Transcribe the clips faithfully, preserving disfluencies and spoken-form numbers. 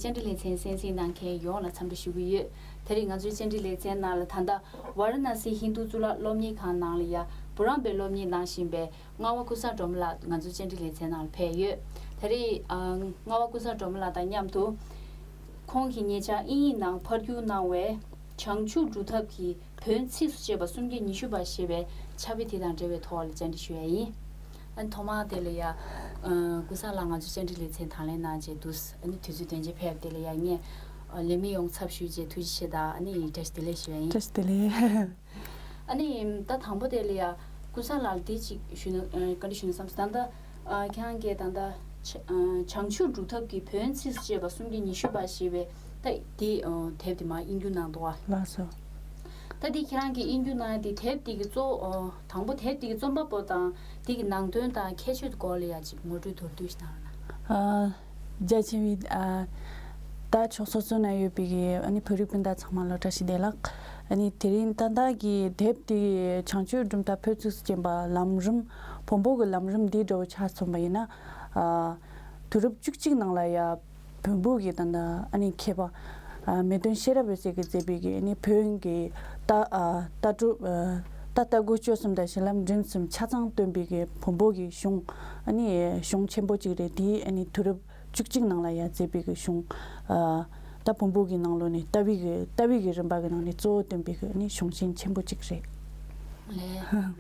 བཅར་འདྲི་ལེ་ཚན་གསན་གཟིགས་གནང་མཁན་ཡོངས་ལ་འཚམས་འདྲི་ཞུ་གི་ཡོད། དེ་རིང་ང་ཚོའི་བཅར་འདྲི་ལེ་ཚན་ནང་ལ་ད་ལྟ་ཝཱ་ར་ཎ་སི་ཧིན་རྡུ་གཙུག་ལག་སློབ་གཉེར་ཁང་ནང་ལ་ཡ་བུ་རམ་པའི་སློབ་གཉེར་གནང་བཞིན་པའི་རྔ་བ་ཀུན་བཟང་སྒྲོལ་མ་ལགས་ང་ཚོའི་བཅར་འདྲི་ལེ་ཚན་ནང་ལ་ཕེབས་ཡོད། དེ་རིང་ཨ་རྔ་བ་ཀུན་བཟང་སྒྲོལ་མ་ལགས་དང་མཉམ་དུ་ཁོང་གིས་ཉེ་ཆར་དབྱིན་ཡིག་ནང་ཕབ་བསྒྱུར་གནང་བའི་བྱང་ཆུབ་སྒྲུབ་ཐབས་ཀྱི་བོན་ཚིགས་སུ་བཅད་པ་སུམ་བརྒྱ་ཉི་ཤུ་པ་ཞེས་པའི་ཕྱག་དཔེ་དེ་དང་འབྲེལ་བའི་ཐོག་ལ་བཅར་འདྲི་ཞུ་ཡ་ཡིན། ཨ་ནི་ཐོག་མར་དེ་ལ་ཡ། ཨ་ཀུན་བཟང་ལགས་ང་ཚོའི་བཅར་འདྲི་ལེ་ཚན་དང་ལེན་གནང་བྱས་འདུག་ཨ་ནི་དུས་ཚོད་དོན་ཆེན་ཕེབས་དེ་ལ་ཡ་ངས་ཨ་ལས་མི་ཡོངས་ཚབ་ཞུས་བྱས་ཐུགས་རྗེ་ཆེ་དང་ཨ་ནི་བཀྲ་ཤིས་བདེ་ལེགས་ཞུ་ཡ་ཡིན། བཀྲ་ཤིས་བདེ་ལེགས། ཨ་ནི་ད་དང་པོ་དེ་ལ་ཡ་ཀུན་བཟང་ལགས་ལ་དེ་གཅིག་ཞུས་ན་ཨ་བཀའ་འདྲི་ཞུས་ན་བསམ་སོང་། ད་ལྟ་ཨ་ཁྱེད་རང་གིས་ད་ལྟ་བྱ་ཨ་བྱང་ཆུབ་སྒྲུབ་ཐབས་ཀྱི་བོན་ཚིགས་སུ་བཅད་པ་སུམ་བརྒྱ་ཉི་ཤུ་པ་ཞེས་པའི་ད་དེ་ཨ་དེབ་དེ་མར་དབྱིན་བསྒྱུར་གནང་འདུག་བ། ལགས་སོ། ད་འདི་ཁྱེད་རང་གིས་དབྱིན་བསྒྱུར་གནང་ཡ་དེ་དེབ་དེ་གི་གཙོ་བོ་ཨ་དང་པོ་དེབ་དེ་གི་རྩོམ་པ་པོ་དང་དེ་གི་ནང་དོན་དང་ཁྱད་ཆོས་སྐོར་ལ་ཡ་གཅིག་ངོ་སྤྲོད་མདོར་བསྡུས་ཤིག་གནང་རོགས་གནང་། ཨ་རྒྱ་ཆེ་བའི་ཨ་ད་ཕྱོགས་སོ་སོ་ན་ཡོད་པའི་གི་ཨ་ནི་བོད་རིགས་སྤུན་ཟླ་ཚང་མ་ལ་བཀྲ་ཤིས་བདེ་ལེགས། ཨ་ནི་དེ་རིང་ད་ལྟ་གི་དེབ་དེ་བྱང་ཆུབ་སྒྲུབ་ཐབས་བོད་ཚིགས་སུ་བཅད་པ་ལམ་རིམ་བོན་པོ་གི་ལམ་རིམ་འདི་འདྲ་བོ་ཆ་མཚོན་པ་ཡིན་ན། ཨ་དུས་རབས་བཅུ་གཅིག་ནང་ལ་ཡ། བོན་པོ་གི་ད་ལྟ་ཨ་ནི་མཁས་པ་ཨ་མེས་སྟོན་ཤེས་རབ་འོད་ཟེར་གྱིས་མཛད་པའི་གི་ཨ་ནི་བོན་གྱི་ལྟ་ཨ་ལྟ་གྲུབ་ཨ་ལྟ་ལྟ་སྒོ་སྤྱོད་གསུམ་དང་བྱིན་རླབས་འབྲིང་གསུམ་ཆ་ཚང་སྟོན་པའི་གི་བོན་པོ་གི་གཞུང་ཨ་ནི་གཞུང་ཆེན་པོ་གཅིག་རེད། དེ་ཨ་ནི་དུས་རབས་བཅུ་གཅིག་ནང་ལ་ཡང་མཛད་པའི་གི་གཞུང་ཨ་ད་བོན་པོ་གི་ནང་ལོགས་ནས་ལྟ་བའི་གི་ལྟ་བའི་གི་རིམ་པ་གི་ནང་ནས་གཙོ་བོ་སྟོན་པའི་གི་ཨ་ནི་གཞུང་ཆེན་ཆེན་པོ་གཅིག་རེད།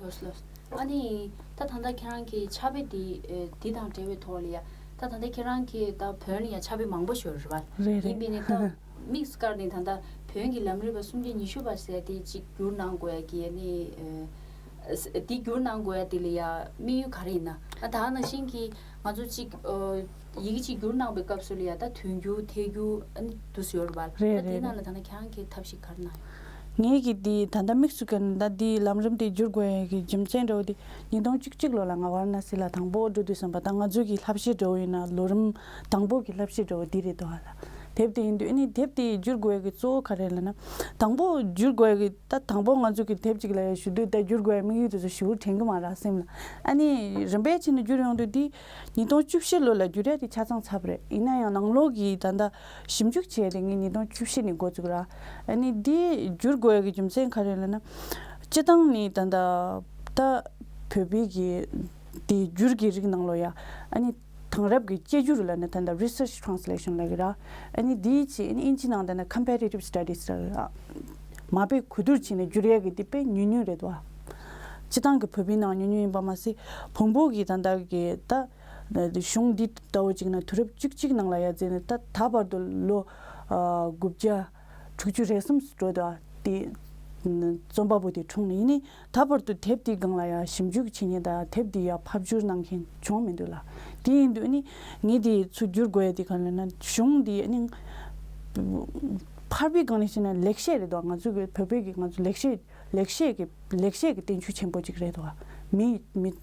ལགས་ལགས། ཨ་ནི་ད་ད་ལྟ་ཁྱེད་རང་གི་ཕྱག་དཔེ་འདི་ཨེ་འདི་དང་འབྲེལ་བའི་ཐོག་ལ་ཡ་ད་ད་ལྟ་ཁྱེད་རང་གི་ད་བོན་ལ་ཡ་ཕྱག་དཔེ་མང་པོ་ཞིག་ཡོད་རེད་པ། རེད་རེད། ཡིན་པས་ནི་ད་དམིགས་སུ་བཀར་ནས་ད་ལྟ་བོན་གྱི་ལམ་རིམ་པ་སུམ་བརྒྱ་ཉི་ཤུ་པ་ཟེར་དེ་གཅིག་བསྒྱུར་གནང་དགོས་ཡ་གི་ཨ་ནི་ཨེ་འདི་བསྒྱུར་གནང་དགོས་ཡ་དེ་ལ་ཡ་དམིགས་ཡུལ་ག་རེ་ཡིན་ན། ཨ་ད་ནང་བཞིན་གྱི་ང་ཚོ་གཅིག་ཨ་ཡི་གེ་གཅིག་བསྒྱུར་གནང་པའི་སྐབས་སུ་ལ་ཡ་ད་དོན་འགྱུར་ཐད་འགྱུར་ཨ་ནི་དུ་སུ་ཡོད་རེད་པ། རེད་ད་དེ་རེད་ནང་ལ་རེད། ད་ནི་ཁྱེད་རང་གི་ཐབས་ཤེས་ག་རེ་གནང་ཡོད། ངེད་ཀྱིས་འདི་ད་ལྟ་དམིགས་སུ་བཀར་ནས་ད་འདིའི་ལམ་རིམ་དེ་བསྒྱུར་དགོས་ཡ་གི་རྒྱུ་མཚན་འདྲ་བོ་དེ་ཉིས་སྟོང་བཅུ་གཅིག་ལོ་ལ་ང་ཝཱ་ར་ཎ་སི་ལ་དང་པོ་འགྲོ་དུས་ཙམ་པ་ད་ང་ཚོའི་གི་བསླབ་གཞི་འདྲ་བོ་ཡིན་ན་ལོ་རིམ་དང་པོ་གི་བསླབ་གཞི་འདྲ་བོ་འདི་རེད་འདུག་ཨ་ལ། དེབ་དེ་ཡིན་དུས་ཨ་ནི་དེབ་དེ་བསྒྱུར་དགོས་ཡ་གི་གཙོ་བོ་ག་རེ་ལབ་ན། དང་པོ་བསྒྱུར་དགོས་ཡ་གི་ད་དང་པོ་ང་ཚོ་གི་དེབ་ཅིག་ལ་ཡ་ཞུ་དུས་ད་བསྒྱུར་དགོས་ཡ་དམིགས་ཡུལ་དེ་ཚོ་ཞེ་པོ་དྲན་གི་མ་རེད་སེམས་ལ། ཨ་ནི་རིམ་པས་ཕྱིན་ནས་བསྒྱུར་ཡོང་དུས་འདི་ཉིས་སྟོང་བཅུ་བཞི་ལོ་ལ་བསྒྱུར་ཡ་དེ་ཆ་ཚང་ཚར་བ་རེད། ཡིན་ན་ཡང་ནང་ལོགས་ཀྱི་ད་ལྟ་ཞིབ་འཇུག་བྱས་ཏེ་ངས་ཉིས་སྟོང་བཅུ་བཞི་ནས་འགོ་བཙུགས་ར། ཨ་ནི་འདི་བསྒྱུར་དགོས་ཡ་གི་རྒྱུ་མཚན་ག་རེ་ལབ་ན། སྤྱི་བཏང་ནི་ད་ལྟ་ད་བོད་པའི་གི་དེ་བསྒྱུར་གྱི་རིགས་ནང་ལོ་ཡ། ཨ་ནི་དེང་རབས་ཀྱི་དཔྱད་བསྒྱུར་ལབ་ན་ད་ལྟ་research translation ལབ་ཀྱི་ར། ཨ་ནི་འདིའི་ཆེད་ཨ་ནི་ཨིན་ཇི་ནང་ད་ལྟ་comparative studies ལབ་ཀྱི་ར། མ་དཔེ་གོ་བསྡུར་བྱས་ནས་བསྒྱུར་ཡས་ཀྱི་དེ་དཔེ་ཉུང་ཉུང་རེད་དོ། སྤྱི་བཏང་གི་བོད་པའི་ནང་ཉུང་ཉུང་ཡིན་པ་མ་ཟད་བོན་པོ་གི་ད་ལྟ་གི་ད་གཞུང་འདི་ལྟ་བུ་ཅིག་ན་དུས་རབས་བཅུ་གཅིག་ནང་ལ་ཡ་མཛད་ནས་ད་ད་བར་དུ་ལོ་ཨ་དགུ་བརྒྱ་དྲུག་ཅུ་རེ་གསུམ་འགྲོ་དོ། དེ་རྩོམ་པ་པོ་དེ་འཁྲུངས་ནས་ཡིན་ནི། ད་བར་དུ་དེབ་དེའི་སྒང་ལ་ཡང་ཞིབ་འཇུག་བྱེད་མཁན་དང་དེབ་དེ་ཡང་ཕབ་བསྒྱུར་གནང་མཁན་བྱུང་མི་འདུག་ལ། དེ་ཡིན་དུས་ནི་ངས་དེ་ཚུར་བསྒྱུར་དགོས་ཡ་དེ་ག་རེ་ལབ་ན་གཞུང་དེ་ནི་ཕར་བའི་སྒང་ནས་བཤད་ན་ལེགས་བཤད་རེད་དོ། ང་ཚོ་གི་བོད་པའི་གི་ང་ཚོ་ལེགས་བཤད་ལེགས་བཤད་ཀྱི་ལེགས་བཤད་ཀྱི་བསྟན་བཅོས་ཆེན་པོ་གཅིག་རེད་དོ། མི་མི་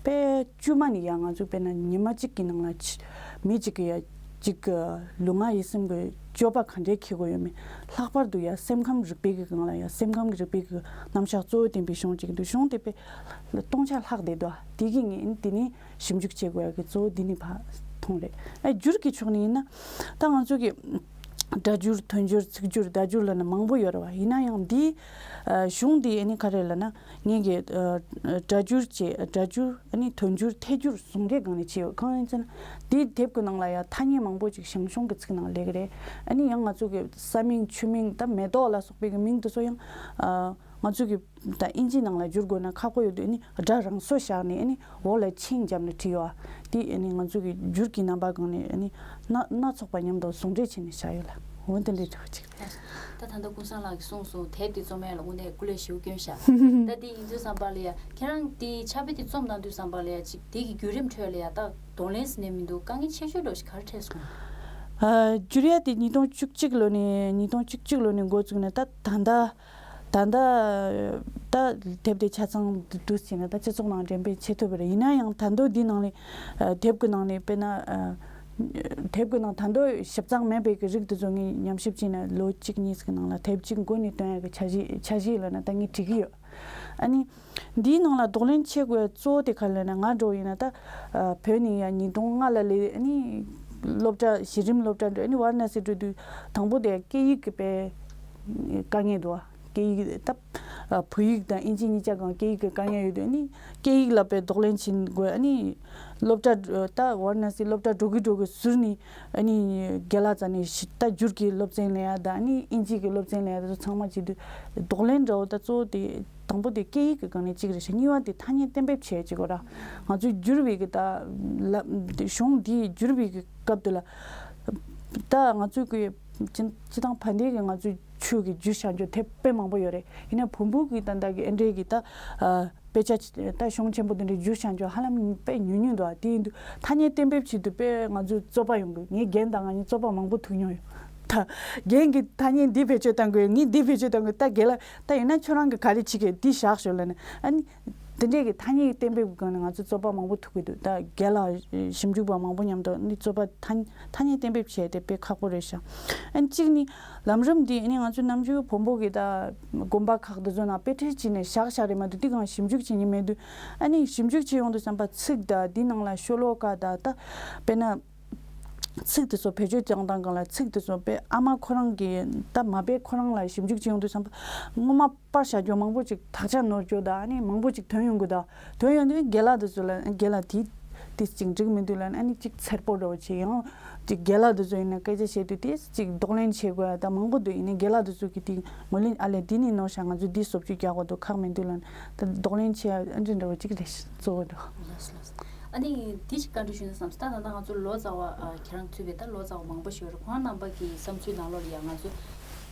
དཔེ་དཀྱུས་མ་ནི་ཡང་ང་ཚོ་དཔེར་ན་ཉི་མ་གཅིག་གི་ནང་ལ་ཆ་མི་གཅིག་གི་ཡ་གཅིག་གི་ལུས་ངག་ཡིད་གསུམ་གྱི་སྤྱོད་པ་ག་འདྲས་འཁྱེར་དགོས་ཡོད་མེད། ལྷག་པར་དུ་ཡ་སེམས་ཁམས་རིག་པའི་གི་སྒང་ལ་ཡ་སེམས་ཁམས་ཀྱི་རིག་པའི་གི་རྣམ་གཞག་གཙོ་བོ་ལྡན་པའི་གཞུང་གཅིག་འདུག་གཞུང་དེ་དཔེ་སྟོང་ཆ་ལྷག་བསྡད་འདུག་དེ་གི་ངས་དེ་ནི་ཞིབ་འཇུག་བྱེད་དགོས་ཡ་གི་གཙོ་བོ་འདི་ནི་ཕར་མཐོང་རེད། ཨ་བསྒྱུར་གྱི་ཕྱོགས་ནས་ཡིན་ན་ད་ང་ཚོ་གི་སྒྲ་བསྒྱུར་དོན་བསྒྱུར་ཚིག་བསྒྱུར་བརྡ་བསྒྱུར་ལབ་ན་མང་པོ་ཡོད་རེད་བ། ཡིན་ན་ཡང་འདི་ཨ་གཞུང་འདི་ཨ་ནི་ག་རེ་ལབ་ན་ངེད་ཀྱི་ཨ་སྒྲ་བསྒྱུར་བཅས་སྒྲ་བསྒྱུར་ཨ་ནི་དོན་བསྒྱུར་ཐད་བསྒྱུར་ཟུང་འབྲེལ་སྒང་ནས་བྱས་ཡོད། གང་ཡིན་ཟེར་ན་འདིའི་དེབ་ཀྱི་ནང་ལ་ཡང་ཐ་སྙད་མང་པོ་ཅིག་ཞང་ཞུང་གི་ཚིག་ནང་སླེབས་ཀྱི་རེད། ཨ་ནི་ཡང་ང་ཚོ་གི་ས་མིང་ཆུ་མིང་ད་མེ་ཏོག་ལ་སོགས་པའི་གི་མིང་དེ་ཚོ་ཡང་ཨ་ང་ཚོ་གི་ད་ཨིན་ཇི་ནང་ལ་བསྒྱུར་དགོས་ན་ཁག་པོ་ཡོད་དུས་ཨ་ནི་སྒྲ་རང་སོ་བཞག་ནས་ཨ་ནི་འོག་ལ་ཆིངས་བརྒྱབ་ནས་བྲིས་ཡོད། དེ་ཨ་ནི་ང་ཚོ་གི་བསྒྱུར་གྱི་རྣམ་པ་སྒང་ནས་ཨ་ནི་སྣ་སྣ་ཚོགས་པ་མཉམ་དུ་ཟུང་འབྲེལ་བྱས་ནས་བཞག་ཡོད་ལ། འོ་དེ་འདྲའི་འདྲ་བ་ཅིག་ད་ད་ལྟ་ཀུན་བཟང་ལགས་ཀྱིས་གསུངས་སོང་། དེབ་འདི་རྩོམ་ཡ་ལ་དངོས་གནས་སྐུ་ལས་ཞེ་པོ་བསྐྱོན་ཤག་ད་དེ་ཡིན་དུས་ཙམ་པ་ལ་ཡ་ཁྱེད་རང་དེ་ཕྱག་དཔེ་དེ་རྩོམ་གནང་དུས་ཙམ་པ་ལ་ཡ་ཅིག་དེ་གི་བརྒྱུད་རིམ་ཁྲོད་ལ་ཡ་ད་གདོང་ལེན་ཟེར་ནས་མི་འདུག་དཀའ་ངལ་ཆེ་ཤོས་འདྲ་བོ་ཞིག་ག་རེ་འཕྲད་སོང་། ཨ་བསྒྱུར་ཡ་དེ་ཉིས་སྟོང་བཅུ་གཅིག་ལོ་ནས་ཉིས་སྟོང་བཅུ་གཅིག་ལོ་ནས་འགོ་བཙུགས་ནས་ད་ད་ལྟ་ད་ལྟ་ད་དེབ་དེ་ཆ་ཚང་འདུག་བྱས་ན་ད་སྤྱི་ཚོགས་ནང་འགྲེམས་སྤེལ་བྱེད་ཐུབ་པ་རེད། ཡིན་ན་ཡང་ད་དུང་འདི་ནང་ནས་ཨ་དེབ་ཀྱི་ནང་ནས་དཔེར་ན་ཨ་དེབ་ཀྱི་ནང་ད་དུང་ཞིབ་ཚགས་མེད་པའི་གི་རིགས་དེ་ཚོ་ངས་ཉམས་ཞིབ་བྱས་ནས་ལོ་གཅིག་གཉིས་ཀྱི་ནང་ལ་དེབ་གཅིག་མགོ་ནས་ཐོན་ཡ་གི་འཆར་གཞི་འཆར་གཞི་ལབ་ན་ད་ངས་བྲིས་ཀྱི་ཡོད། ཨ་ནི་འདིའི་ནང་ལ་གདོང་ལེན་བྱེད་དགོས་གཙོ་བོ་དེ་ག་རེ་ལབ་ན་ང་འདྲ་བོ་ཡིན་ན་ད་ཨ་བོད་ནས་ཡ་ཉིས་སྟོང་ལྔ་ལ་སླེབས། ཨ་ནི་ སློབ་གྲྭ་གཞི་རིམ་སློབ་གྲྭ་འགྲོ། ཨ་ནི་ཝཱ་ར་ཎ་སི་འགྲོ་དུས་དང་པོ་དེ་སྐད་ཡིག་གི་དཔེ་དཀའ་ངལ་འདུག་བ། སྐད་ཡིག་ད་བོད་ཡིག་དང་ཨིན་ཇི་གཉིས་ཆ་སྒང་སྐད་ཡིག་གི་དཀའ་ངལ་ཡོད་དུས། ཨ་ནི་སྐད་ཡིག་ལ་དཔེ་གདོང་ལེན་བྱེད་དགོས། ཨ་ནི་སློབ་གྲྭ་ད་ཝཱ་ར་ཎ་སི་སློབ་གྲྭ་འགྲོ་གི་འགྲོ་གི་ཟུར་ནས་ཨ་ནི་རྒན་ལགས་རྩ་ནས་ད་འགྱུར་གྱི་སློབ་ཚན་ལེན་ཡ་དང་། ཨ་ནི་ཨིན་ཇི་གི་སློབ་ཚན་ལེན་ཡ་དང་ཚང་མ་བྱེད་དུས་གདོང་ལེན་འདྲ་བོ་ད་གཙོ་བོ་དེ། དང་པོ་དེ་སྐད་ཡིག་གི་སྒང་ནས་གཅིག་རེད་ཤག། གཉིས་པ་དེ་ཐ་སྙད་གཏན་འབེབས་བྱས་ཅིག་གོ་ར། ང་ཚོའི་འགྱུར་བའི་གི་ད་ལ་གཞུང་འདིའི་འགྱུར་བའི་གི་སྐབས་དེ་ལ་ད་ང་ཚོའི་གི་སྤྱི་སྤྱི་བཏང་ཕ་འདས་གི་ང་ཚོའི་ཆོས་ཀྱི་རྒྱུ་བྱ་འཇོག་དེ་དཔེ་མང་པོ་ཡོད་རེད། ཡིན་ན་བོན་པོ་གི་ད་ལྟ་གི་ཨེ་འདྲའི་གི་ད་དཔེ་ཆ་ད་གཞུང་ཆེན་པོ་དེ་འདྲའི་རྒྱུ་བྱ་འཇོག་ཧ་ལམ་དཔེ་ཉུང་ཉུང་འདུག། དེ་ཡིན་དུས་ཐ་སྙད་གཏན་འབེབས་བྱེད་དུས་དཔེ་ང་ཚོའི་རྩོད་པ་ཡོང་གི། ངའི་རྒན་དང་ང་གཉིས་རྩོད་པ་མང་པོ་ཐུག་མྱོང་ཡོད། ད་རྒན་གྱིས་ཐ་སྙད་འདི་བེད་སྤྱོད་གཏང་དགོས། ངས་འདི་བེད་སྤྱོད་གཏང་དགོས། ད་རྒན་ལགས་ད་ཡིན་ན་ཁྱོད་རང་གིས་ག་རེ་བྱེད་ཀྱི་འདི་བཞག་ཤོག་ལབ་ནས། ཨ་ནི་དེ་འདྲས་ཀྱི་ཐ་སྙད་གཏན་འབེབས་ཀྱི་སྒང་ནས་ང་ཚོ་རྩོད་པ་མང་པོ་ཐུག་གི་འདུག། ད་རྒན་ལགས་ཞིབ་འཇུག་པ་མང་པོ་མཉམ་དུ་ནི་རྩོད་པ་ཐ་ཐ་སྙད་གཏན་འབེབས་བྱས་ཏེ་དཔེ་ཁག་པོ་རེད་ཤག། ཨ་ནི་གཅིག་ནི་ལམ་རིམ་འདི་ནི་ང་ཚོའི་ནམ་རྒྱུན་བོན་པོ་གི་ད་དགོན་པ་ཁག་འདི་ཚོ་ནང་དཔེ་ཁྲིད་བྱས་ནས་བཞག་བཞག་རེད་མ་གཏོགས་འདི་སྒང་ཞིབ་འཇུག་བྱེད་མཁན་མེད་དུས། ཨ་ནི་ཞིབ་འཇུག་བྱེད་ཡོང་དུས་ཙམ་པ་ཚིག་དང་འདི་ནང་ལ་ཤོ་ལོ་ཀ་དང་ད་དཔེར་ན། ཚིག་དེ་ཚོ་བེད་སྤྱོད་བཏང་སྟངས་སྒང་ལ་ཚིག་དེ་ཚོ་དཔེ་ཨ་མ་ཁོ་རང་གིས་ད་མ་དཔེ་ཁོ་རང་ལ་ཞིབ་འཇུག་བྱེད་ཡོང་དུས་ཙམ་པ་སྔོན་མ་པར་བཞག་རྒྱུ་མང་པོ་ཅིག་དག་ཆ་ནོར་རྒྱུ་དང་། ཨ་ནི་མང་པོ་ཅིག་ཐོན་ཡོང་གི། ད་ཐོན་ཡོང་དུས་རྒན་ལགས་དེ་ཚོ་ལ་རྒན་ལགས་དེ་དེ་ཅིག་འགྲིག་མི་འདུག་ལབ་ནས། ཨ་ནི་ཅིག་འཚེར་པོ་འདྲ་བོ་ཅིག་ཡང་ཅིག་རྒན་ལགས་དེ་ཚོ་ཡིན་ན་སྐད་ཆ་བཤད་དུས་དེ་ཅིག་གདོང་ལེན་བྱེད་དགོས་ཡ་ད་མང་པོ་འདུག། ཡིན་ནའི་རྒན་ལགས་དེ་ཚོ་གིས་དེ་ངོས་ལེན། ཨ་ལས་དེ་ནི་ནོར་ཤག། ང་ཚོས་འདི་བཟོ་བཅོས་རྒྱག་དགོས་འདུག། ཁག་མི་འདུག་ལབ་ནས་ད་གདོང་ལེན་བྱེད་ཡ་ཨ་འདྲ་འདྲ་བོ་ཅིག་རེད། གཙོ་བོ་འདུག། ལགས་སོ། ལགས་སོ། ཨ་ནི་དེ་ཞིག་བཀའ་འདྲི་ཞུ་ན་བསམ་སོང་། ད་ད་ལྟ་ང་ཚོ་ལོ་ཙཱ་བ་ཨ་ཁྱེད་རང་ཚུད་པའི་ད་ལོ་ཙཱ་བ་མང་པོ་ཞིག་ཡོད་རེད། ཁོང་རྣམ་པ་གི་བསམ་ཚུལ་ནང་ལོགས་ལ་ཡང་ང་ཚོ་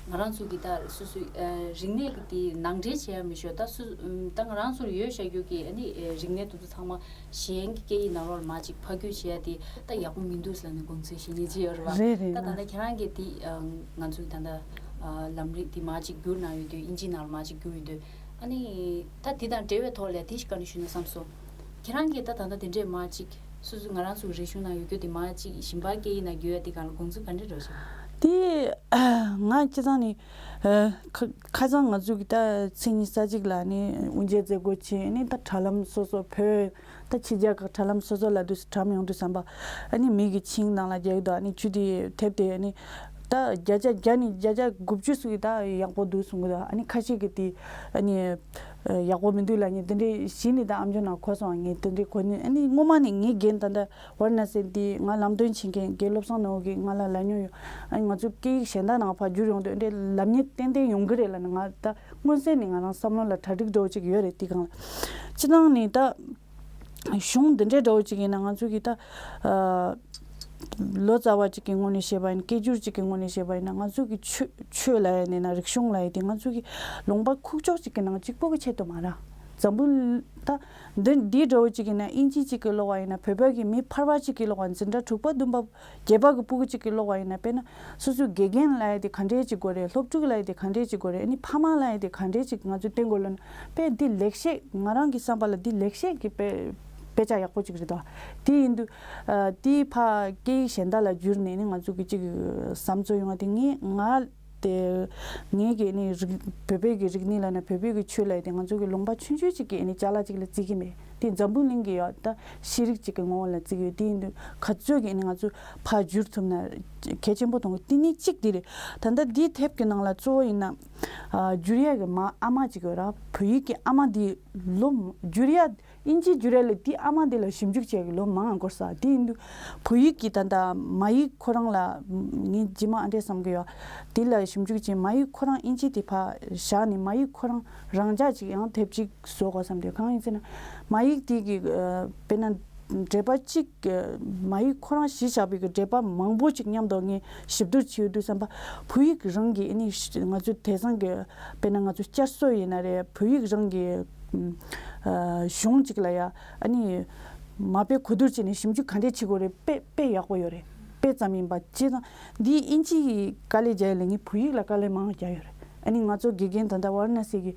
ང་རང་ཚོ་གི་ད་སོ་སོའི་ཨ་རིག་གནས་ཀྱི་དེ་ནང་འདྲེན་བྱེད་ཡ་མི་ཤོད། ད་སུ་ད་ང་རང་ཚོར་ཡོད་བཞག་རྒྱུ་གི་ཨ་ནི་ཨ་རིག་གནས་དེ་ཚོ་ཚང་མ་གཞན་གྱི་སྐད་ཡིག་ནང་ལོགས་ལ་མར་ཅིག་ཕབ་སྒྱུར་བྱེད་ཡ་དེ་ད་ཡག་པོ་མི་འདུག་ཟེར་ནས་དགོངས་ཚུལ་ཞུ་མཁན་ཅིག་ཡོད་རེད་བ། རེད་རེད། ད་ད་ལྟ་ཁྱེད་རང་གིས་དེ་ཨ་ང་ཚོའི་ད་ལྟ་ཨ་ལམ་རིམ་དེ་མར་ཅིག་བསྒྱུར་གནང་ཡོད་དུས། དབྱིན་ཇིའི་ནང་ལ་མར་ཅིག་བསྒྱུར་ཡོད་དུས། ཨ་ནི་ད་དེ་དང་འབྲེལ་བའི་ཐོག་ལ་དེ་ཞིག་བཀའ་འདྲི་ཞུ་ན་བསམ་སོང་། ཁྱེད་རང་གིས་ད་ད་ལྟ་དེ་འདྲས་མར་ཅིག་སོ་སོ་ང་རང་ཚོའི་རིག་གཞུང་ནང་ཡོད་རྒྱུ་དེ་མར་ཅིག་གཞན་པ་སྐད་ཡིག་ནང་བསྒྱུར་ཡ་དེ་སྒང་ལ་དགོངས་ཚུལ་ག་འདྲས་འདྲ་བོ་ཞིག། དེ་ང་སྤྱིར་བཏང་ནས་ཨ་ཁ་ཁ་སང་ང་ཚོ་གི་ད་མཚན་ཉིད་གསར་བརྗེ་ལ་ནི་དབུ་འབྱེད་མཛད་སྒོ་བྱས། ནི་ད་དྲ་ལམ་སོ་སོ་བོད་ད་ཕྱི་རྒྱལ་ཁག་དྲ་ལམ་སོ་སོ་ལ་དུས་སུ་གྲམ་ཡོང་དུས་ཙམ་པ། ཨ་ནི་མི་གི་ཆིངས་ནང་ལ་རྒྱག་གི་འདུག། ཨ་ནི་ཆུ་དེ་དེབ་དེ་ཨ་ནི་ད་བརྒྱ་ཆ་བརྒྱ་ནས་བརྒྱ་ཆ་དགུ་བཅུ་ཙམ་གྱིས་ད་ཡག་པོ་འདུག་གསུང་གི་འདུག། ཨ་ནི་ཁ་ཤས་ཀྱིས་དེ་ཨ་ནི་ཡག་པོ་མི་འདུག་ལབ་མཁན་དེ་འདྲའི་གཞི་ནས་ད་ཨམ་ཅོག་ནང་གོ་སོང་། ངས་དེ་འདྲའི་གོ་ནས། ཨ་ནི་སྔོན་མ་ནས་ངའི་རྒན་ད་ལྟ་ཝཱ་ར་ཎ་སི་འདི་ང་ལམ་སྟོན་བྱེད་མཁན་རྒན་བློ་བཟང་ནོར་བུ་གིས་ང་ལ་ལབ་མྱོང་ཡོད། ཨ་ནི་ང་ཚོ་སྐད་ཡིག་གཞན་དག་ནང་ཕར་བསྒྱུར་ཡོང་དུས་འདྲའི་ལབ་མཁན་ཏན་ཏན་ཡོང་གི་རེད་ལབ་ནས། ང་ད་མངོན་གསལ་ནས་ང་རང་བསམ་བློ་ལ་གྲ་སྒྲིག་འདྲ་བོ་ཅིག་ཡོད་རེད། དེ་སྒང་ལ་སྤྱིར་བཏང་ནས་ད་གཞུང་འདི་འདྲའི་འདྲ་བོ་ཅིག་ཡིན་ན་ང་ཚོ་གི་ད་ཨ་ལོ་ཙཱ་བ་ཅིག་གི་ངོས་ནས་བཤད་པ་ཡིན། སྐད་སྒྱུར་ཅིག་གི་ངོས་ནས་བཤད་པ་ཡིན་ན། ང་ཚོ་གི་ཆོས་ཆོས་ལབ་ཡ་དེ་ན་རིག་གཞུང་ལབ་ཡ་དེ་ང་ཚོ་གི་ལུང་པ་ཁུག་ཀྱོག་ཅིག་གི་ནང་གཅིག་པོ་གི་ཆེད་དུ་མ་རེད། འཛམ་བུ་ད་འདི་འདི་འདྲ་བོ་ཅིག་ཡིན་ན། དབྱིན་ཇི་གཅིག་གིས་ཀློག་པ་ཡིན་ན། བོད་པ་གི་མི་ཕལ་པ་ཅིག་གིས་ཀློག་པ། འཛིན་གྲྭ་དྲུག་པ་བདུན་པ་བརྒྱད་པ་གི་སྤུ་གུ་གཅིག་གིས་ཀློག་པ་ཡིན་ན། དཔེར་ན་སོ་སོའི་དགེ་རྒན་ལབ་ཡ་དེ་ག་འདྲས་ཅིག་དགོས་རེད། སློབ་ཕྲུག་ལབ་ཡ་དེ་ག་འདྲས་ཅིག་དགོས་རེད། ཨ་ནི་ཕ་མ་ལབ་ཡ་དེ་ག་འདྲས་ཅིག་ང་ཚོས་བསྟེན་དགོས་ལབ་ན། དཔེ་འདི་ལེགས་བཤད། ང་རང་གི་བསམ་པ་ལ་འདི་ལེགས་བཤད་ཀྱི་དཔེ་དཔེ་ཆ་ཡག་པོ་ཅིག་རེད་དོ། དེ་ཡིན་དུས་ཨ་དེའི་ཕ་སྐད་ཡིག་གཞན་དག་ལ་བསྒྱུར་ནས་ནི་ང་ཚོ་གི་ཅིག་བསམ་ཚུལ་ཡོང་བ་དེ། ངས་ང་དེ་ངས་ཀྱི་ནི་རིག་བོད་པའི་གི་རིག་གནས་ལབ་ན། བོད་པའི་གི་ཆོས་ལབ་ཡ་དེ་ང་ཚོ་གི་ལུང་པ་ཆུང་ཆུང་ཅིག་གི་ནི་ཅ་ལག་ཅིག་ལ་བརྩི་གི་མེད། དེ་འཛམ་བུ་གླིང་གི་ཡ་ད་ཤེས་རིག་ཅིག་གི་ངོ་བོ་ལ་བརྩི་གི་ཡོད། དེ་ཡིན་དུས་ག་ཚོད་ཀྱི་ནི་ང་ཚོ་ཕར་བསྒྱུར་ཐུབ་ན་གལ་ཆེན་པོ་མཐོང་གི། དེ་ནི་གཅིག་དེ་རེད། ད་ལྟ་འདིའི་དེབ་ཀྱི་ནང་ལ་གཙོ་བོ་ཡིན་ན་ཨ་བསྒྱུར་ཡ་གི་མ་ཨ་མ་ཅིག་ཡོད་ར། བོད་ཡིག་གི་ཨ་མ་འདི་ལོ་བསྒྱུར་ཡ། དབྱིན་ཇི་བསྒྱུར་ཡ་ལ་དེའི་ཨ་མ་དེ་ལ་ཞིབ་འཇུག་བྱེད་ཡ་གི་ལོ་མང་ང་འགོར་ས། དེ་ཡིན་དུས་བོད་ཡིག་གི་ད་ལྟ་མ་ཡིག་ཁོ་རང་ལ་ངས་རྗེས་མ་ཨ་འདྲས་བསམ་གི་ཡོད། དེ་ལ་ཞིབ་འཇུག་བྱས། མ་ཡིག་ཁོ་རང་དབྱིན་ཇི་དེ་ཕར་བཞག་ནས་མ་ཡིག་ཁོ་རང་རང་འཇགས་ཅིག་ཡང་དེབ་ཅིག་བཟོ་དགོས་བསམ་དུས། གང་ཡིན་ཟེར་ན་མ་ཡིག་དེ་གི་ཨ་དཔེར་ན་འགྲེལ་པ་གཅིག་གི་མ་ཡིག་ཁོ་རང་གཞི་བཞག་པའི་གི་འགྲེལ་པ་མང་པོ་ཅིག་མཉམ་དུ་ངས་ཞིབ་བསྡུར་བྱས་ཡོང་དུས་ཙམ་པ། བོད་ཡིག་རང་གི་ཨ་ནི་ང་ཚོའི་དེང་སང་གི་དཔེར་ན་ང་ཚོ་བསྐྱར་གསོ་ཡིན་ན་རེད། བོད་ཡིག་རང་གི་ཨ་གཞུང་གཅིག་ལ་ཡ་ཨ་ནི་མ་དཔེ་གོ་བསྡུར་བྱས་ནས་ཞིབ་འཇུག་ག་འདྲས་བྱེད་དགོས་རེད། དཔེ་དཔེ་ཡག་པོ་ཡོད་རེད། དཔེ་ཙམ་ཡིན་པ་ཅི་དང་། འདིའི་དབྱིན་ཇི་ཡི་དཀའ་ལས་རྒྱག་ཡ་ལས་ངས་བོད་ཡིག་ལ་དཀའ་ལས་མང་རྒྱག་ཡོད་རེད། ཨ་ནི་ང་ཚོ་དགེ་རྒན་ད་ལྟ་ཝཱ་ར་ཎ་སི་གི་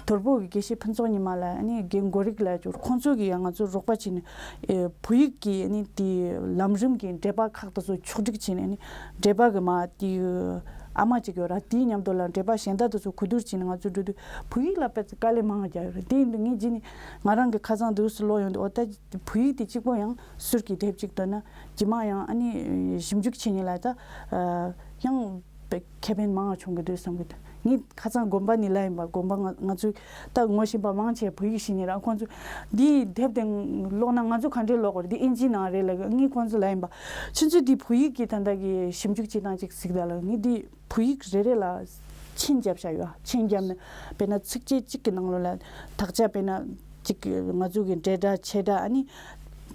དོལ་པོ་གི་དགེ་བཤེས་ཕུན་ཚོགས་ཉི་མ་ལགས། ཨ་ནི་རྒན་གོ་རིག་ལགས་ཅིག་ཡོད། ཁོང་ཚོ་གིས་ཡང་ང་ཚོ་རོགས་པ་བྱས་ནས་ཨེ་བོད་ཡིག་གི་ཨ་ནི་དེ་ལམ་རིམ་གྱི་འགྲེལ་པ་ཁག་དེ་ཚོ་ཕྱོགས་སྒྲིག་བྱས་ནས། ཨ་ནི་འགྲེལ་པ་གི་མ་དེ་ ཨ་མ་གཅིག་ཡོད་ར། དེའི་མཉམ་དུ་ལ་འགྲེལ་པ་གཞན་དག་དེ་ཚོ་གོ་བསྡུར་བྱས་ནས་ང་ཚོ་འགྲོ་དུས་བོད་ཡིག་ལ་དཔེ་དཀའ་ལས་མང་བ་རྒྱག་ཡོད་རེད། དེ་ཡིན་དུས་ངས་རྗེས་ནས་ང་རང་གི་ཁ་སང་དུས་སུ་ཀློག་ཡོང་དུས་ཨོ་ད་བོད་ཡིག་དེ་གཅིག་པོ་ཡང་ཟུར་གྱི་དེབ་གཅིག་བཏོན་ན་རྗེས་མ་ཡང་ཨ་ནི་ཞིབ་འཇུག་བྱེད་མཁན་ལ་ད་ཡང་ཁེ་ཕན་མང་བ་བྱུང་གི་འདུག་བསམ་གི་འདུག་ངས་ཁ་སང་དགོན་པ་ནས་ལབ་ཡིན་པ། དགོན་པ་ང་ང་ཚོས་ད་ངོ་ཤེས་པ་མང་ཆེ་བོད་ཡིག་ཤེས་མཁན་ར། ཁོང་ཚོས་འདིའི་དེབ་དེ་ཀློག་ན་ང་ཚོ་ག་འདྲས་ཀློག་དགོས་རེད། འདི་ཨིན་ཇིའི་ནང་རེད་ལབ་གི། ངས་ཁོང་ཚོ་ལབ་ཡིན་པ། ཁྱེད་ཚོས་འདི་བོད་ཡིག་གི་ད་ལྟ་གི་ཞིབ་འཇུག་བྱེད་སྟངས་ཅིག་གཟིགས་དང་ལབ། ངས་འདི་བོད་ཡིག་རེ་རེ་ལ་མཆན་རྒྱབ་བཞག་ཡོད། མཆན་རྒྱབ་ནས་དཔེར་ན་ཚིགས་བཅད་གཅིག་གི་ནང་ལོགས་ལ་དག་ཆ་དཔེར་ན་གཅིག་ང་ཚོ་གི་འབྲེལ་སྒྲ་ཆེ་སྒྲ་ཨ་ནི་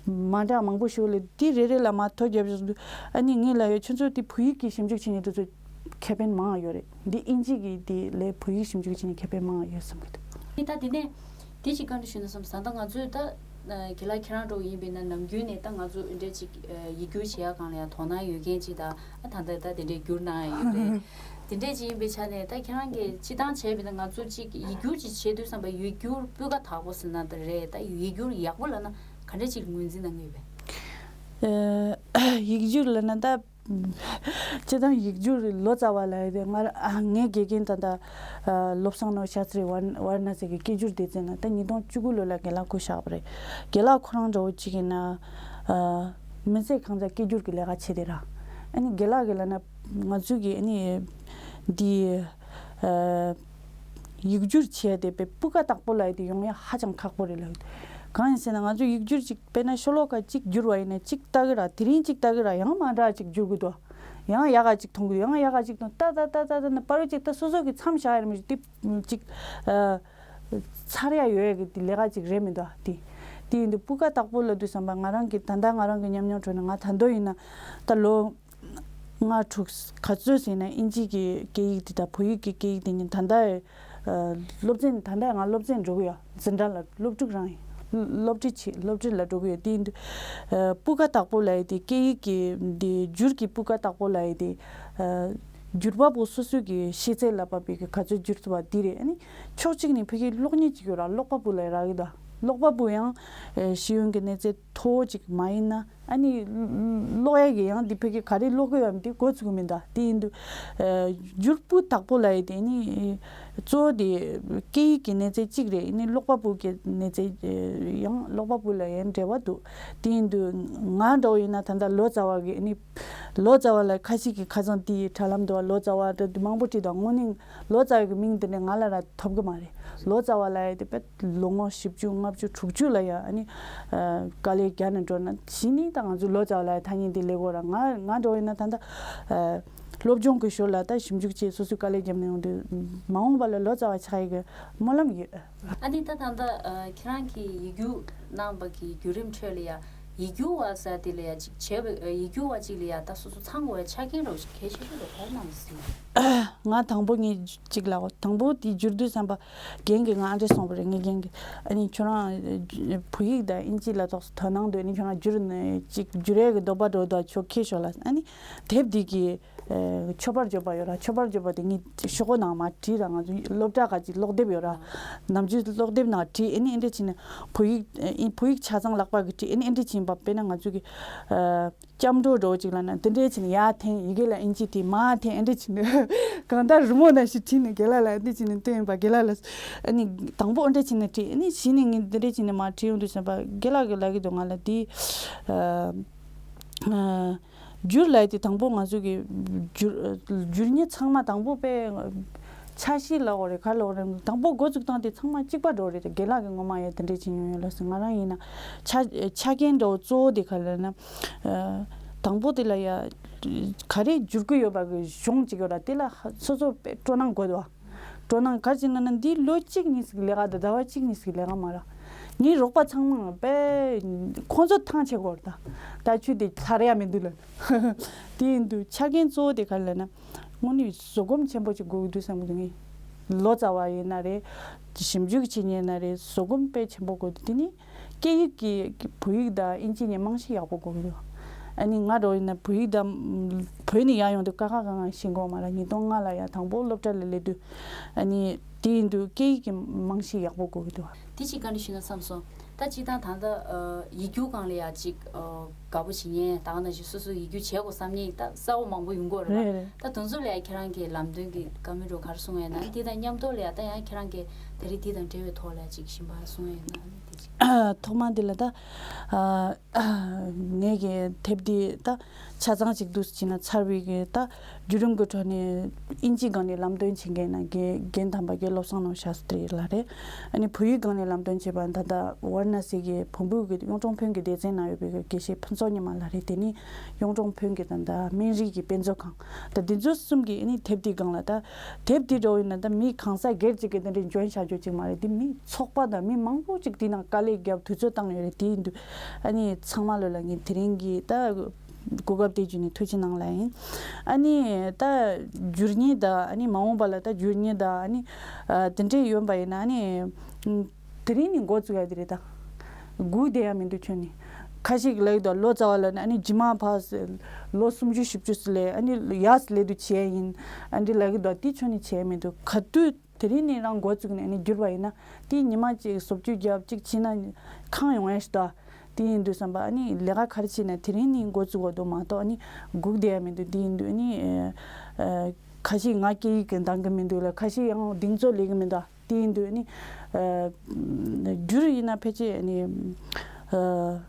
མ་འདྲ་མང་པོ་ཞིག་ལས་འདི་རེ་རེ་ལ་མ་ཐོ་རྒྱབ་བཞག་འདུག་ཨ་ནི་ངས་ལབ་ཡོད། ཁྱོད་ཚོ་འདི་བོད་ཡིག་གི་ཞིབ་འཇུག་བྱེད་མཁན་དེ་ཚོ་ཁེ་ཕན་མང་ཡོད་རེད། འདི་ཨིན་ཇི་གི་འདི་ལས་བོད་ཡིག་ཞིབ་འཇུག་བྱེད་མཁན་ཁེ་ཕན་མང་ཡོད་བསམ་གི་འདུག་ཨ་ད་དེ་ནས་དེ་ཅིག་བཀའ་འདྲི་ཞུ་ན་བསམ། ད་ལྟ་ང་ཚོས་ད་ཨ་རྒན་ལགས་ཁྱེད་རང་འདྲ་བོ་ཡིན་པས་ན་ནམ་རྒྱུན་ནས་ད་ང་ཚོ་འདི་འདྲས་ཅིག་ཨ་ཡིག་སྒྱུར་བྱེད་ཡག་སྒང་ལ་ཡང་དོ་སྣང་ཡོད་མཁན་ཅིག་དང་། ཨ་ད་ལྟ་ད་དེ་འདྲས་བསྒྱུར་གནང་ཡ་ཡོད་རེད། དེ་འདྲས་ཅིག་ཡིན་པའི་ཆ་ནས་ད་ཁྱེད་རང་གིས་སྤྱིར་བཏང་བྱས་པས་ན་ང་ཚོ་ཅིག་ཡིག་སྒྱུར་ཅིག་བྱེད་དུས་བསམ་པ་ཡིག་སྒྱུར་སྤུས་ཀ་དག་པོ་ཟེར་ན་ད་རེད། ད་ཡིག་སྒྱུར་ཡག་པོ་ལབ་ན་ག་འདྲས་ཅིག་ངོས་འཛིན་གནང་གི་ཡོད་པས། ཨ་ཡིག་སྒྱུར་ལབ་ན་ད་སྤྱིར་བཏང་ཡིག་སྒྱུར་ལོ་ཙཱ་བ་ལབ་ཡ་དེ་ང་ཨ་ངའི་དགེ་རྒན་ད་ལྟ་ཨ་བློ་བཟང་ནོར་ཤཱསྟྲི་ཝར་ཝར་ན་ཟེར་གི་སྐད་སྒྱུར་སྡེ་ཚན་ན་ད་ཉིས་སྟོང་བཅུ་དགུ་ལོ་ལ་རྒན་ལགས་སྐུ་གཤེགས་པ་རེད། རྒན་ལགས་ཁོ་རང་འདྲ་བོ་གཅིག་ཡིན་ན་ཨ་མི་ཚེ་གང་ཚ་སྐད་སྒྱུར་གྱི་ལས་ཀ་བྱས་བསྡད་ར། ཨ་ནི་རྒན་ལགས་ཀྱི་ལབ་ན་ང་ཚོའི་གི་ཨ་ནི་འདི་ཨ་ཡིག་སྒྱུར་བྱས་ཏེ་དཔེ་སྤུས་ཀ་དག་པོ་ལབ་ཡ་དེ་ཡོང་ཡ་ཧ་ཅང་ཁག་པོ་རེད་ལབ་ཡོད། གང་ཡིན་ཟེར་ན་ང་ཚོ་ཡིག་སྒྱུར་ཅིག་དཔེར་ན་ཤོ་ལོ་ཀ་གཅིག་བསྒྱུར་བ་ཡིན་ན་གཅིག་ལྟ་གི་ར། དེ་རིང་གཅིག་ལྟ་གི་ར། ཡང་མ་འདྲ་གཅིག་བསྒྱུར་གི་འདུག་ཡང་ཡག་ག་གཅིག་མཐོང་གི་འདུག་ཡང་ཡག་ག་གཅིག་མཐོང་། ལྟ་ལྟ་ལྟ་ལྟ་ལྟ་ན་པ་རུ་གཅིག་ལྟ་སོ་སོ་གི་མཚམས་བཞག་ཡ་རེད། མི་ཤེས་ཏིབ་གཅིག་ཨ་ཚར་ཡ་ཡོད་ཡ་གི་དེ་ལས་ཀ་གཅིག་རེད་མི་འདུག་དེ་དེ་ཡིན་དུས་སྤུས་ཀ་དག་པོ་ལབ་དུས་བསམ་པ་ང་རང་གི་ད་ལྟ་ང་རང་གི་ཉམས་མྱོང་ཁྲོད་ནས་ང་ད་དུང་ཡིན་ན་ད་ལོ་ལྔ་དྲུག་ག་ཚོད་ཟིན་ན་ཨིན་ཇི་གི་སྐད་ཡིག་དེ་དང་བོད་ཡིག་གི་སྐད་ཡིག་དེ་གཉིས་ད་ལྟ་ཨ་སློབ་ཚན་ད་ལྟ་ང་སློབ་ཚན་འགྲོ་གི་ཡོད། འཛིན་གྲྭ་ལ་སློབ་ཕྲུག་རང་ཡིན། སློབ་ཁྲིད་བྱེད་སློབ་ཁྲིད་ལ་འགྲོ་གི་ཡོད། དེ་ཡིན་དུས་ཨ་སྤུས་ཀ་དག་པོ་ལབ་ཡ་དེ་སྐད་ཡིག་གི་དེ་སྒྱུར་གྱི་སྤུས་ཀ་དག་པོ་ལབ་ཡ་དེ་ཨ་སྒྱུར་པ་པོ་སོ་སོ་གི་ཤེས་ཚད་ལ་བབས་པའི་གི་ག་ཚོད་སྒྱུར་ཐུབ་པ་དེ་རེད། ཨ་ནི་ཕྱོགས་གཅིག་ནས་ཕ་གིའི་གློག་བརྙན་ཅིག་ཡོད་ར། ཀློག་པ་པོ་ལ་རག་གི་འདུག་ཀློག་པ་པོ་ཡང་ཨ་ཤེས་ཡོན་གྱི་གནས་ཚད་མཐོ་བོ་ཅིག་མ་ཡིན་ན། ཨ་ནི་ཀློག་ཡ་གི་ཡང་འདི་ཕ་གི་ག་རེ་ཀློག་གི་ཡོད་མི་འདི་མགོ་ཚོས་གི་མི་འདུག་དེ་ཡིན་དུས་ཨ་སྒྱུར་སྤུས་དག་པོ་ལབ་ཡ་དེ་ནི་གཙོ་བོ་དེ་སྐད་ཡིག་གི་གནས་ཚད་གཅིག་རེད། ཨ་ནི་ཀློག་པ་པོ་གི་གནས་ཚད་ཨ་ཡང་ཀློག་པ་པོ་ལ་ཡང་འབྲེལ་བ་འདུག་དེ་ཡིན་དུས་ང་འདྲ་བོ་ཡིན་ན་ད་ལྟ་ལོ་ཙཱ་བ་གི་ཨ་ནི་ལོ་ཙཱ་བ་ལ་ཁ་ཤས་ཀྱི་ཁ་སང་དེའི་དྲ་ལམ་དུ་ལོ་ཙཱ་བ་དེ་མང་པོ་བྲིས་དང་། དངོས་གནས་ལོ་ཙཱ་བའི་གི་མིང་དེ་འདྲ་ང་ལ་ར་ཐོབ་གི་མ་རེད། ལོ་ཙཱ་བ་ལབ་ཡ་དེ་དཔེ་ལོ་ངོ་བཞི་བཅུ་ལྔ་བཅུ་དྲུག་ཅུ་ལ་ཡ་ཨ་ནི་ཨ་དཀའ་ལས་རྒྱག་ནས་འགྲོ་ན་གཞི་ནས་ད་ང་ཚོ་ལོ་ཙཱ་བ་ལབ་ཡ་ཐ་སྙད་འདི་ལས་གོ་ར། ང་ང་འདྲ་བོ་ཡིན་ན་ད་ལྟ་ཨ་སློབ་སྦྱོང་གི་ཞོར་ལ་ད་ཞིབ་འཇུག་བྱས་སོ་སོའི་དཀའ་ལས་བརྒྱབ་ནས་ཡོང་དུས་མ་འོངས་པ་ལ་ལོ་ཙཱ་བ་ཆགས་ཡ་གི་སྨོན་ལམ་ཡོད། ཨ་ནི་ད་ད་ལྟ་ཨ་ཁྱེད་རང་གིས་ཡིག་སྒྱུར་གནང་བ་གི་བརྒྱུད་རིམ་ཁྲོད་ལ་ཡ། ཡིག་སྒྱུར་བ་ཟེར་དེ་ལ་ཡ་ཅིག་བྱས་པ། ཡིག་སྒྱུར་བ་ཅིག་ལ་ཡ་ད་སོ་སོ་ཚང་དགོས་པའི་ཆ་རྐྱེན་རོགས་ཤིག་གལ་ཆེ་ཤོས་རོགས་ག་རེ་གནང་ཟིན། ང་དང་པོ་ངས་ཅིག་ལབ་དང་པོ་དེ་བསྒྱུར་དུས་བསམ་པ་རྒན་གྱིས་ང་ཨ་འདྲས་གསུངས་པ་རེད། ངའི་རྒན་གྱིས་ཨ་ནི་ཁྱོད་རང་བོད་ཡིག་དང་ཨིན་ཇི་ལ་ཏོག་ཙམ་དོ་སྣང་འདུག་ཨ་ནི་ཁྱོད་རང་བསྒྱུར་ནས་ཅིག་བསྒྱུར་ཡས་ཀྱི་འདོད་པ་འགྲོ་འདུག་ཁྱོད་ཁྱེར་ཤོག་ལབ། ཨ་ནི་དེབ་འདི་གི་ཨ་མཆོད་པར་བརྗོད་པ་ཡོད་ར། མཆོད་པར་བརྗོད་པ་དེ་ངས་ཤོག་གུ་ནང་མར་བྲིས་ར། ང་ཚོ་སློབ་གྲྭ་ཁག་ཅིག་ཀློག་དེབ་ཡོད་ར། ནམ་རྒྱུན་ཀློག་དེབ་ནང་བྲིས། ཨ་ནི་ཨེ་འདྲས་བྱས་ནས་བོད་ཡིག་ཨ་བོད་ཡིག་ཆ་ཚང་ལག་པ་གིས་བྲིས། ཨ་ནི་ཨེ་འདྲས་བྱས་པ་དཔེར་ན་ང་ཚོ་གི་ཨ་སྐྱབས་འགྲོ་འདྲ་བོ་ཅིག་ལབ་ན་དེ་འདྲས་བྱས་ནས་ཡར་འཐེན། ཡི་གེ་ལ་ཨིན་ཇི་བྲིས། མར་འཐེན། ཨེ་འདྲས་བྱས་ནས་གང་ལྟར་རི་མོ་ནང་བཞིན་བྲིས་ནས་རྒན་ལགས་ལ་ཨེ་འདྲས་བྱས་ནས་སྟོན་ཡིན་པ། རྒན་ལགས་ལ་ཨ་ནི་དང་པོ་ཨེ་འདྲས་བྱས་ནས་བྲིས། ཨ་ནི་གཞི་ནས་ངས་འདི་འདྲས་བྱས་ནས་མར་བྲིས་ཡོང་དུས་བསམ་པ་རྒན་ལགས་ཀྱིས་ལབ་ཀྱི་འདུག་ང་ལ་འདི་ཨ་ཨ། བསྒྱུར་ལབ་ཡ་དེ་དང་པོ་ང་ཚོ་གི་བསྒྱུར་བསྒྱུར་མཁན་ཚང་མ་དང་པོ་དཔེ་འཆར་གཞི་ལབ་དགོས་རེད། ག་ལབ་དགོས་རེད། དང་པོ་འགོ་བཙུགས་སྟངས་དེ་ཚང་མ་གཅིག་པ་འདྲ་བོ་རེད། རྒན་ལགས་ཀྱིས་ངོ་མ་ཡ་དེ་འདྲས་བྱེད་མྱོང་ཡོད་ལབ་སོང་། ང་རང་ཡིན་ན་ཆ་ཆ་རྐྱེན་འདྲ་བོ་གཙོ་བོ་དེ་ག་རེ་ལབ་ན་དང་པོ་དེ་ལ་ཡ་ག་རེ་བསྒྱུར་གི་ཡོད་པ་གི་གཞུང་གཅིག་ཡོད་ར། དེ་ལ་སོ་སོ་དཔེ་སྤྲོ་སྣང་དགོས་འདུག་སྤྲོ་སྣང་ག་རེ་བྱས་ན་ན་འདི་ལོ་གཅིག་གཉིས་ཤིག་ལས་ཀ་དང་ཟླ་བ་གཅིག་གཉིས་ཤིག་ལས་ཀ་མ་རག་ངའི་རོགས་པ་ཚང་མ་དཔེ་ཁོང་ཚོ་ཐང་ཆད་དགོས་རེད། ད་ད་ཆུ་དེ་ཚར་ཡ་མི་འདུག་ལབ། དེ་ཡིན་དུས་ཆ་རྐྱེན་གཙོ་བོ་དེ་ག་རེ་ལབ་ན་དངོས་གནས་བཟོད་སྒོམ་ཆེན་པོ་ཅིག་དགོས་ཀྱི་འདུག་བསམ་གྱི་འདུག་ངས་ལོ་ཙཱ་བ་ཡིན་ན་རེད། ཞིབ་འཇུག་བྱེད་མཁན་ཡིན་ན་རེད། བཟོད་སྒོམ་དཔེ་ཆེན་པོ་དགོས་འདུག་དེ་ནི་སྐད་ཡིག་གི་བོད་ཡིག་དང་ཨིན་ཇི་གཉིས་རྨང་གཞི་ཡག་པོ་དགོས་ཀྱི་འདུག་ཨ་ནི་ང་འདྲ་བོ་ཡིན་ན་བོད་ཡིག་དང་བོད་ནས་ཡར་ཡོང་དུས་ཀ་ཁ་གང་གང་ཤེས་དགོས་མ་རེད། ཉིས་སྟོང་ལྔ་ལ་ཡར་དང་པོ་སློབ་གྲྭ་ལ་སླེབས་དུས་ཨ་ནི་དེ་ཡིན་དུས་སྐད་ཡིག་གི་རྨང་གཞི་ཡག་པོ་དགོས་ཀྱི་འདུག་དེ་ཅིག་བཀའ་འདྲི་ཞུས་ན་བསམ་སོང་། ད་སྤྱིར་བཏང་ད་ལྟ་ཡིག་སྒྱུར་སྒང་ལ་ཡ་ཅིག་དགའ་པོ་བྱེད་མཁན་ད་ག་ནང་བཞིན་སོ་སོ་ཡིག་སྒྱུར་བྱེད་དགོས་བསམ་མཁན་ད་གསར་པ་མང་པོ་ཡོང་གི་ཡོད་རེད་པ། རེད་རེད། ད་དེ་ཚོ་ལ་ཡ་ཁྱེད་རང་གི་ལམ་སྟོན་གྱི་བཀའ་མོལ་འདྲ་ག་རེ་གསུང་ཡ་ཡིན་ན། དེ་དང་མཉམ་དུ་ལ་ཡ་ད་ཡང་ཁྱེད་རང་གི་ད་རེས་དེ་དང་འབྲེལ་བའི་ཐོག་ལ་ཡ་ཅིག་གཞན་པ་གསུང་ཡ་ཡིན་ན་དེ་ཅིག་ཐོག་མ་འདི་ལ་ད་ངས་ཀྱི་དེབ་འདི་ད་ཆ་ཚང་ཅིག་འདུག་སེ་བྱས་ན་ཚར་བའི་གི་ད་བརྒྱུད་རིམ་གྱི་ཁྲོད་ནས་དབྱིན་ཇིའི་སྒང་ནས་ལམ་སྟོན་བྱེད་མཁན་ན་རྒན་རྒན་དམ་པ་རྒན་བློ་བཟང་ནོར་ཤཱསྟྲི་ལགས་རེད། ཨ་ནི་བོད་ཡིག་སྒང་ནས་ལམ་སྟོན་བྱེད་པ་ད་ལྟ་ཝཱ་ར་ཎ་སི་གི་བོན་པོའི་གི་གཡུང་དྲུང་བོན་གྱི་སྡེ་ཚན་ནང་ཡོད་པའི་གི་དགེ་བཤེས་ཕུན་ཚོགས་ཉི་མ་ལགས་རེད། དེ་ནི་གཡུང་དྲུང་བོན་གྱི་ད་ལྟ་སྨན་རིའི་གི་དཔེ་མཛོད་ཁང་ད་འདི་ཚོ་གསུམ་གྱི་ཨ་ནི་དེབ་འདིའི་སྒང་ལ་ད་དེབ་འདི་འདྲ་བོ་ཡིན་ན་ད་མི་གང་ཟག་སྒེར་གཅིག་གིས་དེ་འདྲའི་འཇོན་བྱ་རྒྱུ་ཅིག་མ་རེད། འདི་མི་ཚོགས་པ་དང་མི་མང་པོ་ཅིག་དེའི་ནང་དཀའ་ལས་བརྒྱབ་དུས་ཚོད་བཏང་ཡོད་རེད། དེ་ཡིན་དུས་ཨ་ནི་ཚང་མ་ལོ་ལ་ངས་དེ་རིང་གི་ད་གོ་སྐབས་དེ་བརྒྱུད་ནས་ཐུགས་རྗེ་གནང་ལབ་ཡིན། ཨ་ནི་ད་བསྒྱུར་མཁན་དང་ཨ་ནི་མ་འོངས་པ་ལ་ད་བསྒྱུར་མཁན་དང་ཨ་ནི་ཨ་དེ་འདྲས་ཡོད་པ་ཡིན་ན་ཨ་ནི་དེ་རིང་ནས་འགོ་བཙུགས་ཡ་དེ་རེད་ད། སྒུག་བསྡད་ཡ་མི་འདུག་ཁྱོན་ནས། ཁ་ཤས་ཀྱིས་ལབ་ཀྱི་འདུག་ལོ་ཙཱ་བ་ལབ་ན་ཨ་ནི་རྗེས་མ་ཕར་ལོ་སུམ་ཅུ་བཞི་བཅུ་ཙམ་ལ་ཨ་ནི་ཡར་སླེབས་དུས་བྱས་ཡིན་ཨ་འདྲས་ལབ་ཀྱི་འདུག་དེ་ཁྱོན་ནས་བྱས་མི་འདུག་ག་དུས་དེ་རིང་ནས་རང་འགོ་བཙུགས་ནས་ཨ་ནི་བསྒྱུར་བ་ཡིན་ན་དེ་ཉི་མ་གཅིག་བཟོ་བཅོས་རྒྱབ་གཅིག་བྱས་ན་ཁེངས་ཡོང་ཡ་ཞིག་འདུག་དེ་ཡིན་དུས་བསམ་པ་ཨ་ནི་ལས་ཀ་ག་རེ་བྱས་ན་དེ་རིང་ནས་འགོ་བཙུགས་དགོས་འདུག་མ་གཏོགས་ཨ་ནི་སྒུག་བསྡད་ཡ་མི་འདུག་དེ་ཡིན་དུས་ཨ་ནི་ཨ་ཁ་ཤས་ང་སྐད་ཡིག་གི་འདང་གི་མི་འདུག་ལ་ཁ་ཤས་ཡང་གདེང་ཚོད་ལེགས་གི་མི་འདུག་དེ་ཡིན་དུས་ཨ་ནི་ཨ་བསྒྱུར་ཡིན་ན་ཕལ་ཆེར་ཨ་ནི་ཨ་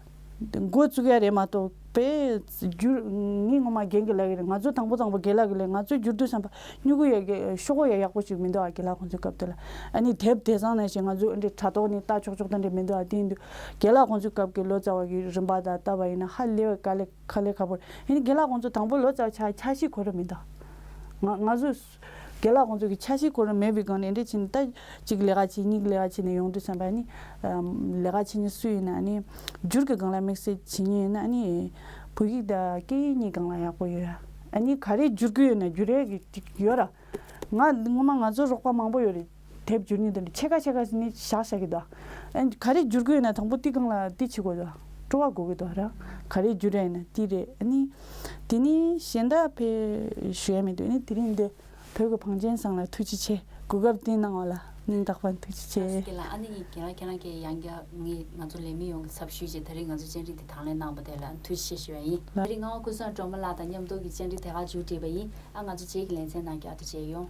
འགོ་བཙུགས་ཡ་རེད་མ་གཏོགས་པས་བསྒྱུར་ངས་ངོ་མ་རྒན་གྱི་ལབ་ཀྱི་རེད། ང་ཚོ་དང་པོ་དང་པོ་རྒན་ལགས་ཀྱི་ལས་ང་ཚོས་བསྒྱུར་དུས་བསམ་པ་སྨྱུ་གུ་ཡ་གི་ཤོག་གུ་ཡ་ཡག་པོ་ཞིག་མི་འདུག་ཨ་རྒན་ལགས་ཁོང་ཚོའི་སྐབས་དེ་ལ། ཨ་ནི་དེབ་དེང་སང་ནང་བཞིན་ང་ཚོས་ཨ་འདྲའི་དྲ་ཐོག་ནས་ལྟ་ཆོག་ཆོག་དེ་འདྲ་མི་འདུག་ཨ། དེ་ཡིན་དུས་རྒན་ལགས་ཁོང་ཚོའི་སྐབས་ཀྱི་ལོ་ཙཱ་བ་གི་རིམ་པ་དང་ལྟ་བ་ཡིན་ན་ཧ་ལས་པའི་དཀའ་ལས་དཀའ་ལས་ཁག་པོ་རེད། ཡིན་ནའི་རྒན་ལགས་ཁོང་ཚོ་དང་པོ་ལོ་ཙཱ་བ་ཆགས་འཆར་གཞི་ཁོ་རང་མི་འདུག་ང་ང་ཚོས་རྒན་ལགས་ཁོང་ཚོ་གི་འཆར་གཞི་ཁོ་རང་མེད་པའི་སྒང་ནས་འདི་བྱས་ནས་ད་གཅིག་ལས་ཀ་བྱེད་གཉིས་ལས་ཀ་བྱེད་ནས་ཡོང་དུས་བསམ་པ་ནི་ལས་ཀ་བྱེད་མཁན་སུ་ཡིན་ན་ནི་བསྒྱུར་གི་སྒང་ལ་དམིགས་བསལ་བྱེད་མཁན་ཡིན་ན་ནི་བོད་ཡིག་དང་སྐད་ཡིག་གཉིས་སྒང་ལ་ཡག་པོ་ཡོད་ཡ། ཨ་ནི་ག་རེ་བསྒྱུར་གི་ཡོད་ན་བསྒྱུར་ཡས་ཀྱི་ཅིག་ཡོད་ར། ང་ངོ་མ་ང་ཚོ་རོགས་པ་མང་པོ་ཡོད་རེད། དེབ་བསྒྱུར་མཁན་དེ་འདྲ་ཕྱེད་ཀ་ཕྱེད་ཀ་ནི་བཞག་བཞག་གི་འདུག་ཨ་ནི་ག་རེ་བསྒྱུར་གི་ཡོད་ན་དང་པོ་དེ་སྒང་ལ་དེ་བྱེད་དགོས་འདུག་སྤྲོ་བ་དགོས་ཀྱི་འདུག་ར། ག་རེ་བསྒྱུར་ཡ་ཡིན་ན་དེ་རེད། ཨ་ནི་དེ་ནི་གཞན་དག་ཕེ་ཞུ་ཡ་མི་འདུག་ཨ་ནི་དེ་རིང་འདི། བོད་ཀྱི་བང་ཆེན་ཚང་ལ་ཐུགས་རྗེ་ཆེ། གོ་སྐབས་དེ་གནང་བ་ལ་སྙིང་ཐག་པ་ནས་ཐུགས་རྗེ་ཆེ། ལགས་སོ་རྒན་ལགས། ཨ་ནི་ངས་རྒན་ལགས་ཁྱེད་རང་གིས་ཡང་བསྐྱར་ངས་ང་ཚོ་ལས་མི་ཡོངས་ཀྱི་ཚབ་ཞུས་བྱས་ད་རེས་ང་ཚོའི་བཅར་འདྲི་འདི་དང་ལེན་གནང་བ་དེ་ལ་ཐུགས་རྗེ་ཆེ་ཞུ་བ་ཡིན། ལགས། ད་རེས་ངག་དབང་ཀུན་བཟང་སྒྲོལ་མ་ལགས་དང་མཉམ་དུ་གི་བཅར་འདྲི་དེ་ག་མཇུག་སྒྲིལ་བ་ཡིན། ཨ་ང་ཚོ་རྗེས་ཀྱི་ལེ་ཚན་ནང་བསྐྱར་དུ་མཇལ་ཡོང་།